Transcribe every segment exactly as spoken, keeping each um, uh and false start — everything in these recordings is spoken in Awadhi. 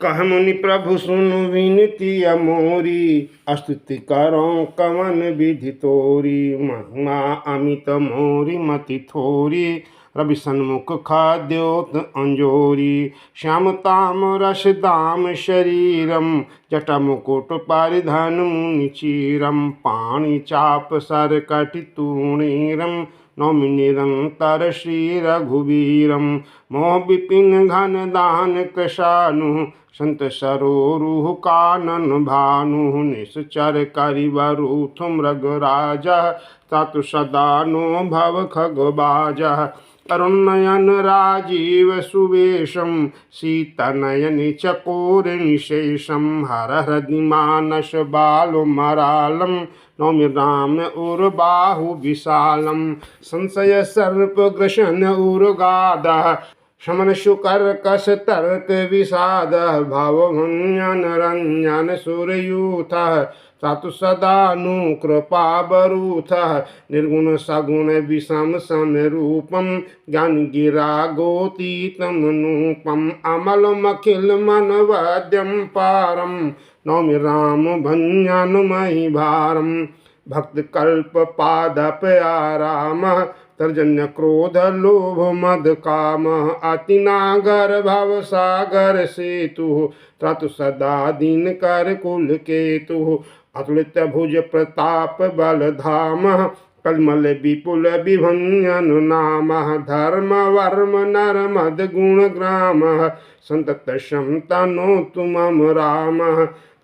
कह मुनि प्रभु सुनु विनती अमोरी, स्तुति करो कवन विधि तोरी। महिमा अमित मोरी मति थोरी, रवि सन्मुख खद्योत अंजोरी। श्याम ताम रस दाम शरीरम, जटा मुकुट परिधान मुनि चीरम। पाणि चाप सर कटि तूणीरम, नौमि निरंतर श्री रघुवीरम। मोह विपिन घन दान कृशानु, संत सरोरुह कानन भानु। निश्चर करि वरुथ मृगराज, त्रातु सदा नो भव खग बाज। अरुण नयन राजीव सुवेशम, सीता नयन चकोर निशेषम। हर हृदि मानस बाल मरालम, नौमि राम उर बाहु विशालम। संशय सर्प ग्रसन उर गाद, समन सुकर कस तर्क विषाद। भाव भंजन रंजन सुरयूथ, त्रातु सदा नु कृपा बरूथ। निर्गुण सगुण विषम सम रूपम, ज्ञान गिरा गोतीतम नूपम। अमल मखिल मन वद्यम पारम, नौमि राम भंजन महि भारम। भक्त कल्प पादप आराम, तर्जन्य क्रोध लोभ मद काम। अति नागर भव सागर सेतु, त्रातु सदा दीन कर कुल केतु। अतुलित भुज प्रताप बल धाम, कलमल विपुल विभंजन नाम। धर्म वर्म नर मद गुण ग्राम, संतत सम तनोतु मम राम।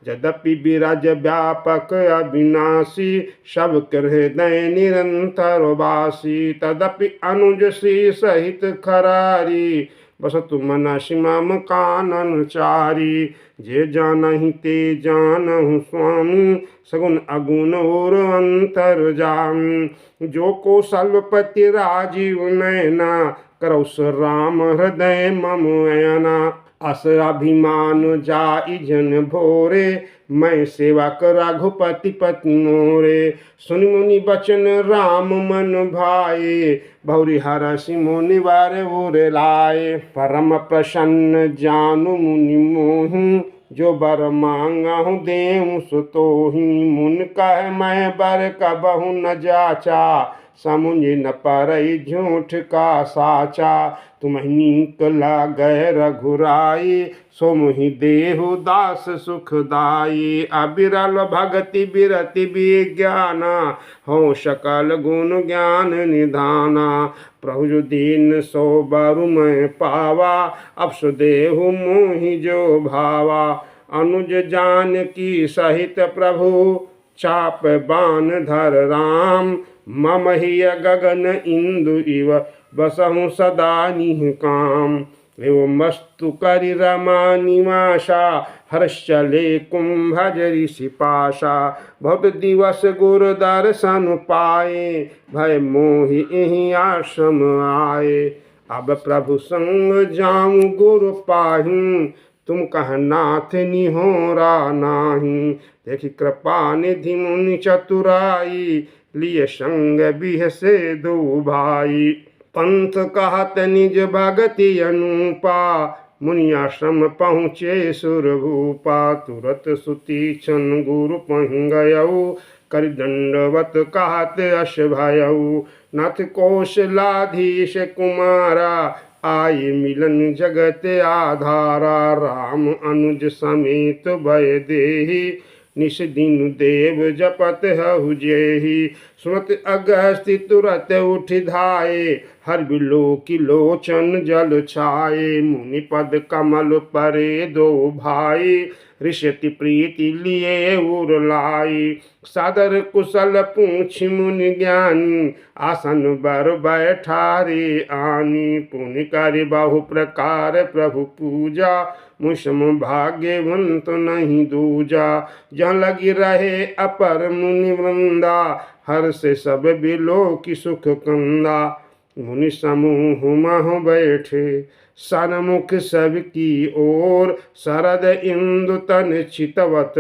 यद्यपि विरज व्यापक अविनाशी, सब हृदय निरंतर वासी। तदपि अनुज श्री सहित खरारी, बसतु मनसि मम कानन चारी। जे जानहि ते जानहु स्वामी, सगुण अगुण उर अंतरजामी। जो कौशलपति राजीव नयना, करौ सो राम हृदय मम अयना। अस अभिमान जाइ जन भोरे, मैं सेवक रघुपति पति मोरे। सुनि मुनि बचन राम मन भाए, बहुरि हरषि मुनि वर उर लाए। परम प्रसन्न जानु मुनि मोहि, जो बर मांगहु देउ सो तोहि। मुनि कह मैं बर कबहु न जाचा, समुझ न परइ झूठ का साचा। तुमहि नीक लागै रघुराई, सो मोहि देहु दास सुखदाई। अविरल भगति बिरति विज्ञाना, हौ सकल गुण ज्ञान निधाना। प्रभु जो दीन सो बरु मैं पावा, अब सो देहु मोहि जो भावा। अनुज जानकी सहित प्रभु, चाप बान धर राम। मम हिय गगन इंदु इव, बसहु सदा निह काम। एवमस्तु करि रमा निवासा, हर्ष चले कुंभज ऋषि पासा। बहुत दिवस गुरु दर्शन पाए, भय मोहि इहि आश्रम आए। अब प्रभु संग जाऊं गुरु पाहिं, तुम कह नाथ निहोरा नाहीं। देखि कृपा निधि मुनि चतुराई, लिय संग बिहसे दो भाई। पंथ कहत निज भगति अनूपा, मुनि आश्रम पहुँचे सुरभूपा। तुरत सुतीक्षण गुरु पहुँ गयउ, करि दंडवत कहत अस भयउ। नाथ कौशलाधीश कुमारा, आइ मिलन जगत आधारा। राम अनुज समेत भय देहि, निस दिन देव जपत हहु जेहि। सुनत अगस्त्य तुरत उठि धाए, हर बिलोकि लोचन जल छाए। मुनि पद कमल परे दो भाई, ऋषि अति प्रीति लिए उर लाई। सादर कुशल पूछि मुनि ज्ञानी, आसन बर बैठारे आनी। पुनि करि बहु प्रकार प्रभु पूजा, मुनि सम भाग्यवंत नहीं दूजा। जहाँ लगी रहे अपर मुनि वृंदा, हर्ष सब बिलोकि सुख कंदा। मुनि समूह महु बैठे, सन्मुख सबकी ओर। शरद इंदु तन चितवत,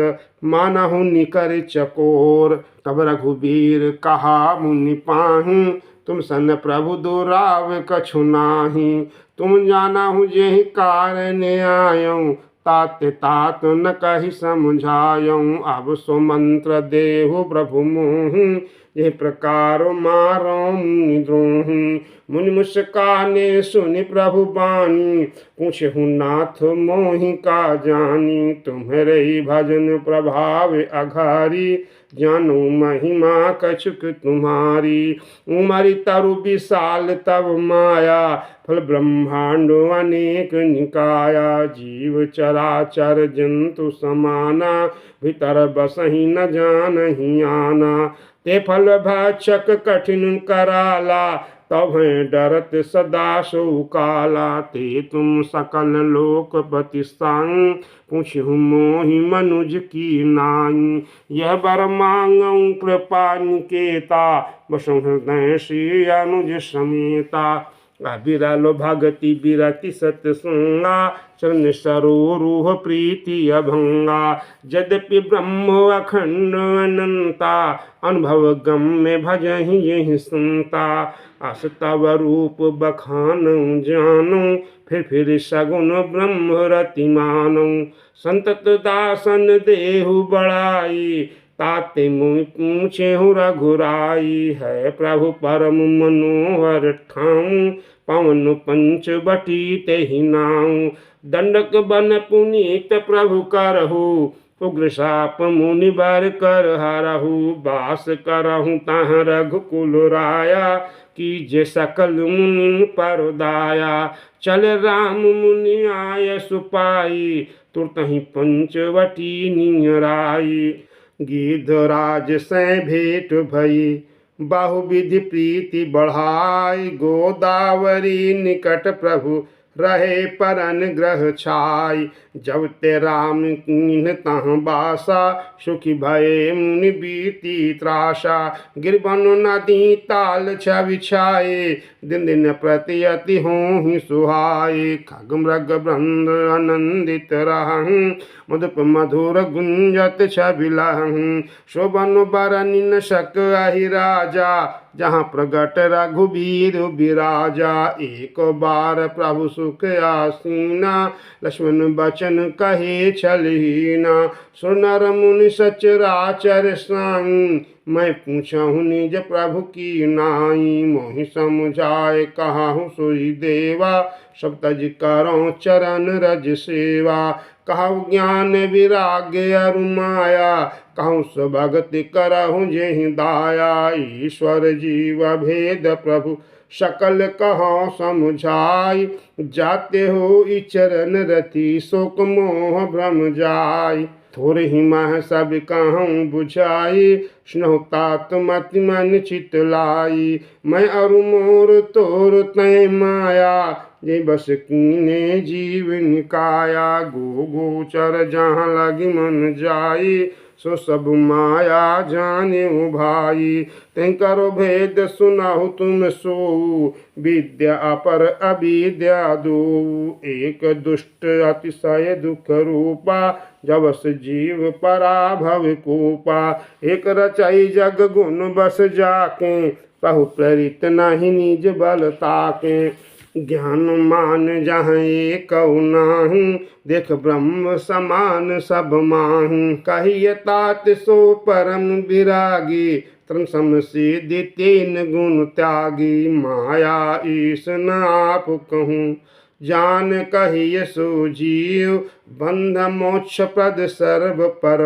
मानहु निकरि चकोर। तब रघुबीर कहा मुनि पाहिं, तुम सन प्रभु दुराव कछु नाहिं। तुम जानहु जेहि कारन आयउ, तात तात न कहि समुझायउ, अब सो मंत्र देहु प्रभु मोहि, जे प्रकार मारउ मुनि द्रोहि। मुनि मुस्काने सुनि प्रभु बानी, पूछहु नाथ मोहि का जानी। तुम्हरे भजन प्रभाव अघारी, जानउ महिमा कछुक तुम्हारी। उमरि तरु विशाल तब माया, फल ब्रह्मांड अनेक निकाया। जीव चराचर जंतु समाना, भीतर बसहि न जानहि आना। ते फल भक्षक कठिन कराला, तबहिं डरत सदा सो काला। ते तुम सकल लोकपति साई, पूछहु मोहि मनुज की नाई। यह बर मांगउ कृपा निकेता, बसहु हृदय श्री अनुज समेता। अविरल भगति बिरति सतसंगा, चरण सरोरुह प्रीति अभंगा। यद्यपि ब्रह्म अखंड अनंता, अनुभव गम्य भजहि यहि संता। अस तव रूप बखानउ जानउ, फिर फिर सगुन ब्रह्म रति मानउ। संतत दासन देहु बड़ाई, ताते मुनि पूछेहु रघुराई। है प्रभु परम मनोहर ठाउँ, पवन पंचवटी तेहि नाउँ। दंडक बन पुनीत प्रभु करहु, उग्र साप मुनि बर कर हरहु। बास करहु तहाँ रघुकुल राया, कीजे सकल मुनि पर दाया। चल राम मुनि आय सुपाई, तुरतहि पंचवटी नियराई। गीधराज सैं भेंट भई, बहुविधि प्रीति बढ़ाई। गोदावरी निकट प्रभु रहे पर अनुग्रह छाई। जब ते राम कीन्ह तहाँ बासा, सुखी भये मुनि बीती त्रासा। गिरि बन नदी ताल छवि छाए, दिन दिन प्रति अति होहिं सुहाए। खग मृग बृंद आनंदित रहहिं, मधुप मधुर गुंजत छवि लहहिं। सो बन बरनि न सक अहि राजा, जहाँ प्रगट रघुबीर बिराजा। एक बार प्रभु सुख आसीना, लक्ष्मण बचन कहे छल हीना। सुर नर मुनि सचराचर साई, मैं पूछहु निज प्रभु की नाई। मोहि समुझाय कहहु सोई देवा, सब तजि करउँ चरण रज सेवा। कहउ ज्ञान विराग अरु माया, कहउ सो भगति करहु जेहि दाया। ईश्वर जीव भेद प्रभु सकल कहउँ समुझाई, जाते होई चरण रति शोक मोह भ्रम जाई। थोरहि मह सब कहउँ बुझाई, सुनहु तात मति मन चित लाई। मैं अरु मोर तोर तैं माया, जे बस कीन्हे जीव निकाया। गो गोचर जहाँ लगि मन जाई, सो सब माया जानेउ भाई। तैं करो भेद सुनहु तुम सोऊ, विद्या अपर अविद्या दोऊ। एक दुष्ट अतिशय दुख रूपा, जवस जीव परा भव कोपा। एक रचई जग गुन बस जाके, प्रभु प्रेरित नाहीं निज बल ताके। ज्ञान मान जहाँ एकउ नाहीं, देख ब्रह्म समान सब माहीं। कहिय तात सो परम विरागी, तन सम सिद्धि तीन गुन त्यागी। माया ईस न आप कहूँ, जान कहिय सो जीव, बंध मोक्ष प्रद सर्व पर,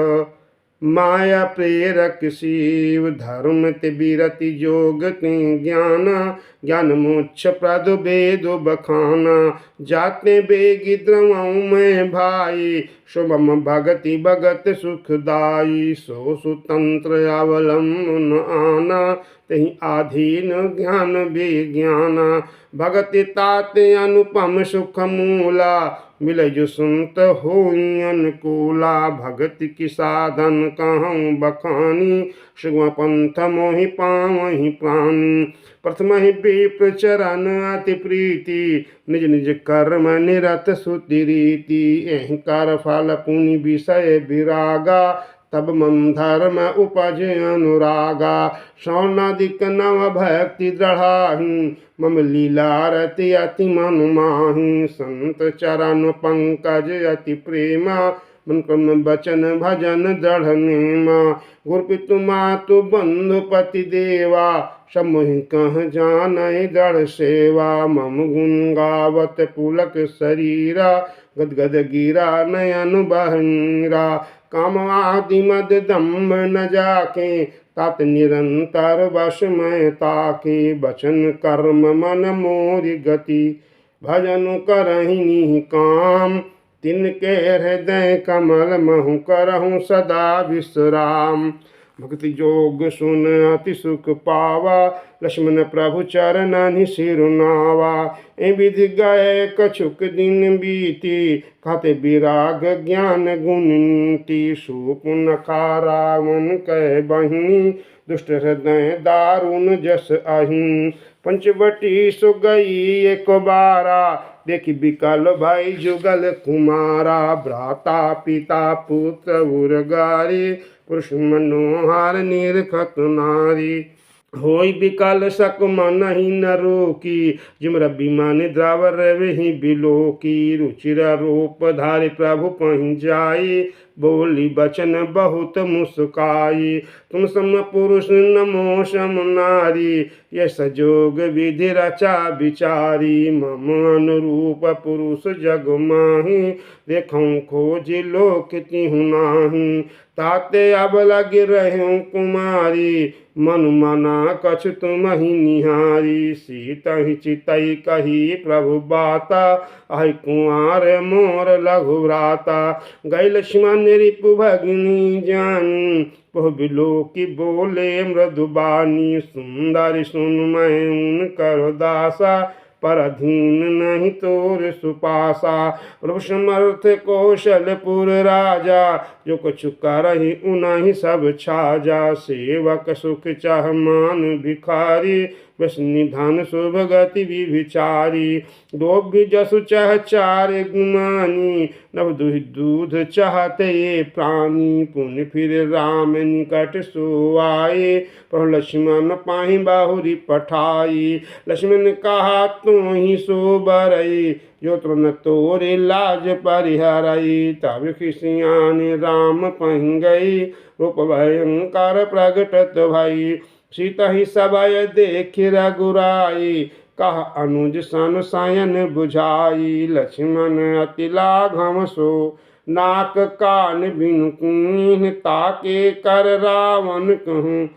माया प्रेरक शिव। धर्म ते बिरति जोग ते ज्ञाना, ज्ञान मोक्ष प्रद वेद बखाना। जाते बेगी द्रवउँ मैं भाई, सो मम भगति भगत सुखदाई। सो सुतंत्र अवलंबन आना, तेहि आधीन ज्ञान विज्ञाना। भगति तात अनुपम सुख मूला, मिलइ जो संत होई अनुकूला। भगति की साधन कहउँ बखानी, सुगम पंथ मोहि पावहिं प्रानी। प्रथमहि विप्र चरण अति प्रीति, निज निज कर्म निरत सुति रीति। एहि कर फल पुनि विषय विरागा, सब मम धर्म उपज अनुरागा। श्रवणादिक नव भक्ति दृढ़ाही, मम लीला रति अति मन माही। संत चरण पंकज अति प्रेमा, मन क्रम वचन भजन दृढ़ नेमा। गुरु पितु मातु बंधु पति देवा, सब मोहि कह जानइ दृढ़ सेवा। मम गुण गावत पुलक सरीरा, गदगद गिरा नयन बहनीरा। काम आदि मद दम्भ न जाके, तात निरंतर बस मैं ताके। वचन कर्म मन मोरि गति, भजन करहिं निहिकाम। तिनके हृदय कमल महु करहु सदा विश्राम। भक्ति जोग सुन अति सुख पावा, लक्ष्मण प्रभु चरणनि सिरु नावा। ए विधि गए कछुक दिन बीती, कहते विराग ज्ञान गुण नीति। सूपुनखा रावण कह बहिनी, दुष्ट हृदय दारुण जस अहिनी। पंचवटी सो गई एक बारा, देखि विकल भई जुगल कुमारा। भ्राता पिता पुत्र उर गारी, पुरुष मनोहर निरखत नारी। होई विकल सक मनहि न रोकी, जिम रवि मानि द्रव रवि ही बिलोकी। रुचिर रूप धारि प्रभु पहि जाई, बोली वचन बहुत मुस्काई। तुम सम पुरुष नमो सम नारी, यह सजोग विधि रचा विचारी। मम अनुरूप पुरुष जग माही, देखौं खोजि लोक तिहु नाही। ताते अब लगि रहौं कुमारी, मनु मना कछु तुमहि निहारी। सीतहि चितई कही प्रभु बाता, अहि कुंवर मोर लघु भ्राता। गई लक्ष्मण रिपु भगिनी जानी, बहु बिलोकि बोले मृदु बानी। सुंदरि सुन महि उनकर दासा, पर अधीन नहीं तोर सुपासा। प्रभु समर्थ कौशलपुर राजा, जो कछु करहि उनहि सब छाजा। सेवक सुख चाह मान भिखारी, व्यसनी धन शुभ गति विभिचारी। लोभ जसु चाह चार गुमानी, नभ दुहि दूध चाहत ए प्रानी। पुनि फिर राम निकट सो आए, प्रभु लक्ष्मण पाहि बाहुरी पठाई। लक्ष्मण कहा तोहि सो बरई, जो तुरंत तोरे लाज परिहरई। तब खिसियान राम पहि गई, रूप भयंकर प्रगटत भई। सीतहि सभय देखि रघुराई, कह अनुज सन सयन बुझाई। लक्ष्मण अति लाघव सो, नाक कान बिनु कीन्ह। ताके कर रावण कहूँ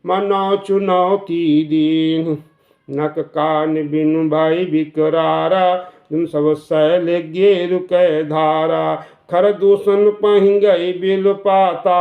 मनौ चुनौती दीन्ह। नक कान बिनु भई विकरारा, तुम सब सैल गेरु कै धारा। खर दूषण पहि गई बिल पाता,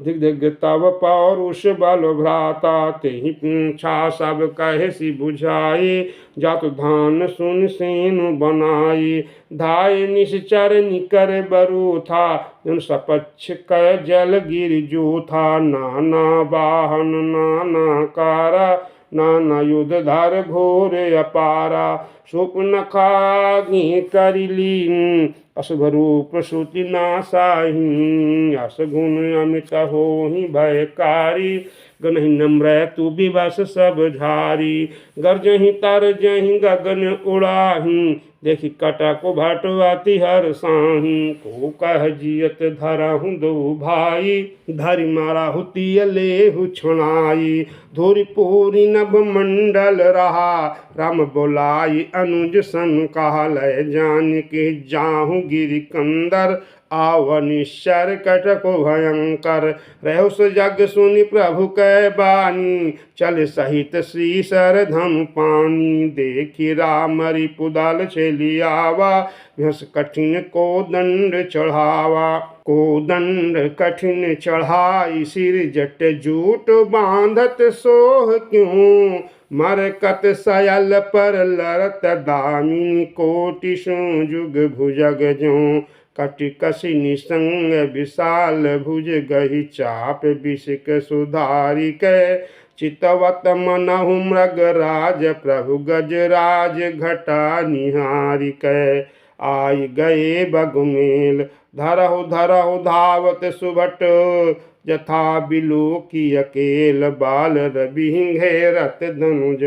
धिग धिग तव पौरुष बल भ्राता। तेहि पूछा सब कहेसि बुझाई, जातु धान सुन सेनु बनाई। धाय निश्चर निकर बरूथा, जन सपच्छ कै जल गिर जूथा। नाना वाहन नाना कारा, नाना युध धर घोर अपारा। सूपनखा आज्ञ करि लीन, अशुभ रूप श्रुति नासाही। अस गुण अमित होहि भयकारी, गनहि नम्र तु विवश सब झारी। गरजहि तरजहि गगन उड़ाही, देखि कटक भट अति हरसाही। को कह जियत धरहु दो भाई, धरि मारहु तिय लेहु छुड़ाई। धूरि पूरि नभ मंडल रहा, राम बोलाइ अनुज सन कहा। लय जानिके जाहु गिरि कंदर, आव निश्चर कटक भयंकर। रहु सो जग सुनि प्रभु कै बानी, चल सहित सीसर धम पानी। देखि राम रिपु दल छेलि आवा, बिहँस कठिन कोदंड चढ़ावा। कोदंड कठिन चढ़ाई, सिर जट जूट बाँधत सोह क्यों। मरकत सयल पर लरत दामिनी, कोटि सों जुग भुजग ज्यों। कटि कसि निसंग विशाल भुज, गहि चाप बिसिक सुधारिकै। चितवत मनहु मृगराज प्रभु गजराज घटा निहारिकै। आइ गए बगुमेल। धरहु धरहु धावत सुभट, जथा बिलोकि अकेल। बाल रवि घेरत धनुज,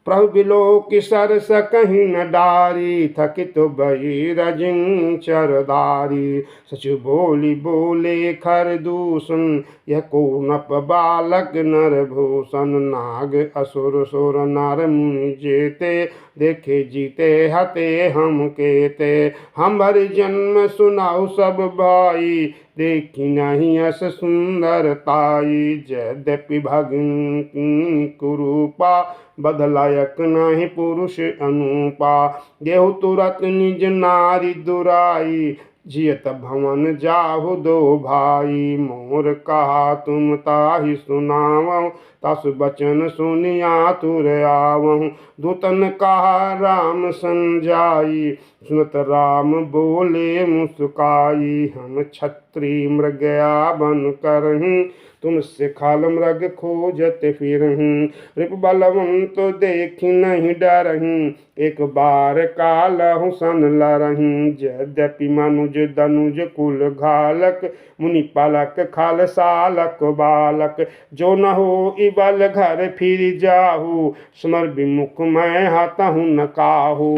प्रभु बिलोकि सरसकहिं न डारी। थकित भई रजिन चरदारी, सचि बोलि बोले खरदूषन। यह कोनप बालक नरभूषन, नाग असुर सुर नर मुनि जेते। देखे जीते हते हम केते, हमर जन्म सुनाउ सब भाई। देखी नहीं अस सुंदर ताई, यद्यपि भगिनी कुरूपा, बध लायक नहीं पुरुष अनूपा। गेहु तुरत निज नारि दुराई, जियत भवन जाहु दो भाई। मोर कहा तुम ताहि सुनावहु, तस बचन सुनि आतुर आवहु। दूतन कहा राम सन जाई, सुनत राम बोले मुस्काई। हम छत्री मृग आवन करहीं, तुम सिखल मृग खोजत फिरहीं। रिपु बलवंत देखि नहीं डरहीं, एक बार कालहु सन लरहीं। यद्यपि मनुज दनुज कुल घालक, मुनि पलक खल सालक बालक। जो न होइ बल घर फिरि जाहु, समर विमुख मैं हतहु न काहु।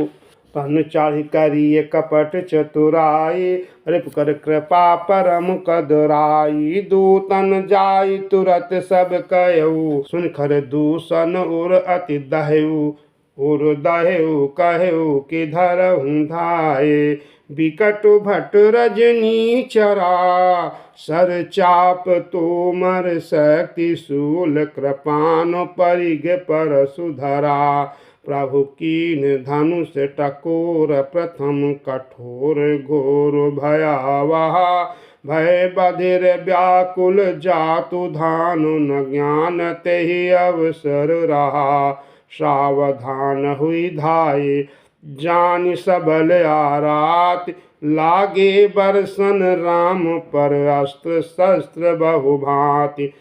तन चढ़ि करिये कपट चतुराई, रिपु कर कृपा परम कदराई। दूतन जाइ तुरत सब कयउ, सुनि खरदूषन उर अति दहउ। उर दहउ कहउ कि धरहु धाए, बिकट भट रजनी चरा। सर चाप तोमर शक्ति शूल, कृपान परिग परसु धरा। प्रभु कीन्ह धनुष टकोर प्रथम कठोर, घोर भयावहा भय बधिर व्याकुल जातु। धानु न ज्ञान तेहि अवसर रहा, सावधान हुइ धाए जानि सबल आराति। लागे बरसन राम पर अस्त्र शस्त्र बहुभाँति,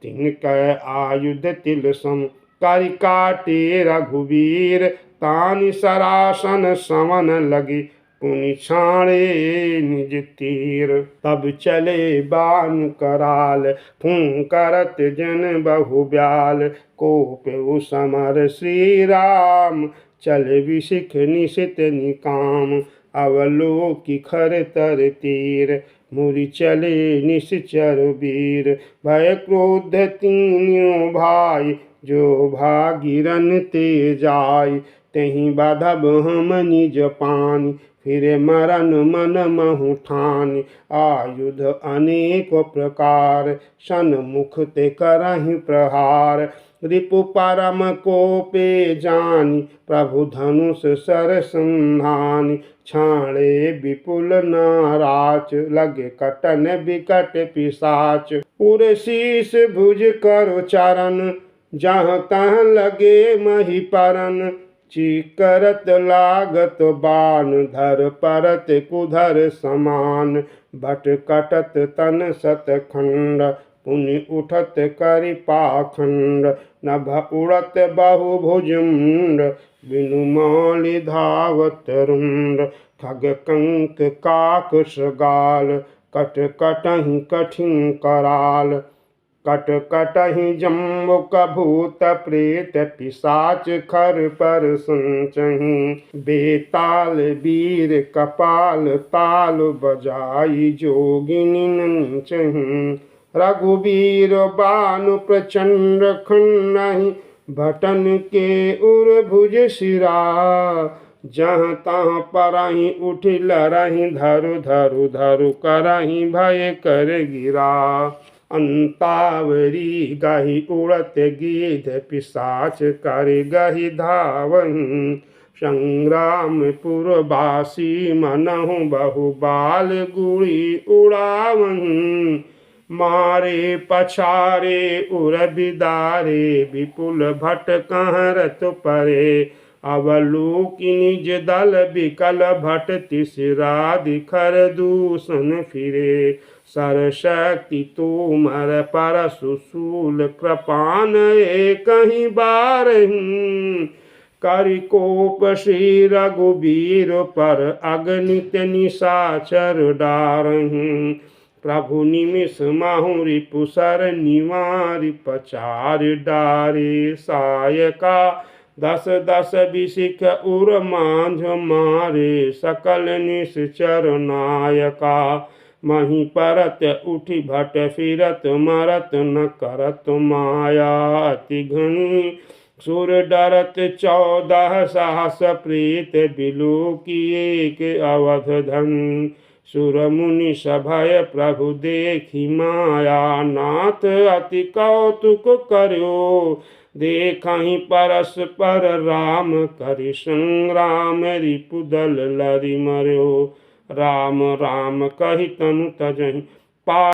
तिनकै आयुध तिल सम करि काटे रघुबीर। तानि सरासन सवन लगी पुनि छाड़े निज तीर। तब चले बान कराल फूंकरत जन बहु ब्याल, कोपेउ समर श्री राम चले विशिख निशित निकाम। अवलोकि खर तर तीर मुरि चले निशिचर वीर। भय क्रोध तीन्यो भाई जो भागि रन ते जाई, तेहि बधब हम निज पानि फिरे मरन मन महु ठानि। आयुध अनेक प्रकार सन्मुख ते करहिं प्रहार। रिपु परम कोपे जानि प्रभु धनुष सर संधानि। छाड़े विपुल नाराच लगे कटन बिकट पिसाच। उर शीस भुज करु चरन जहाँ तहाँ लगे महि परन। चीकरत लागत बान धर परत कुधर समान। भट कटत तन सत खंड पुनि उठत करि पाखंड। नभ उड़त बहु भुजमुंड बिनु मालि धावत रुंड। खग कंक काक सृगाल कट कटहिं कठिन कराल। कट कटहिं जम्बुक भूत प्रेत पिसाच खर पर संचहिं। बेताल बीर कपाल ताल बजाई जोगिनिन नीचहिं। रघुबीर बानु प्रचंड खंडहिं भटन के उर भुज सिरा। जहाँ तहाँ परहिं उठि लरहिं धरु धरु धरु करहिं भय कर गिरा। अंतावरी गहि उड़त गीध पिसाच करि गहि धावहिं। संग्रामपुर बासी मनहु बहु बाल गुड़ी उड़ावहिं। मारे पछारे उर बिदारे विपुल भट कहरत परे। अवलोकि निज दल बिकल भट तिसिरादि खर दूषन फिरे। सरशक्ति तोमर परसु सूल कृपान एकहिं बारहिं। करि कोप श्री रघुबीर पर अगणित निशाचर डारहिं। प्रभु निमिष माहु रिपु सर निवारि पचारि डारे। सायका दस दस बिसिख उर माँझ मारे सकल निश्चर नायका। महीं परत उठि भट फिरत मरत न करत माया अति घनी। सुर डरत चौदह सहस प्रेत बिलोकि एक अवध धनी। सुर मुनि सभय प्रभु देखि माया नाथ अति कौतुक कर्यो। देखहिं परस्पर राम करि संग्राम रिपु दल लरि मर्यो। राम राम कहि तनु तजहिं पा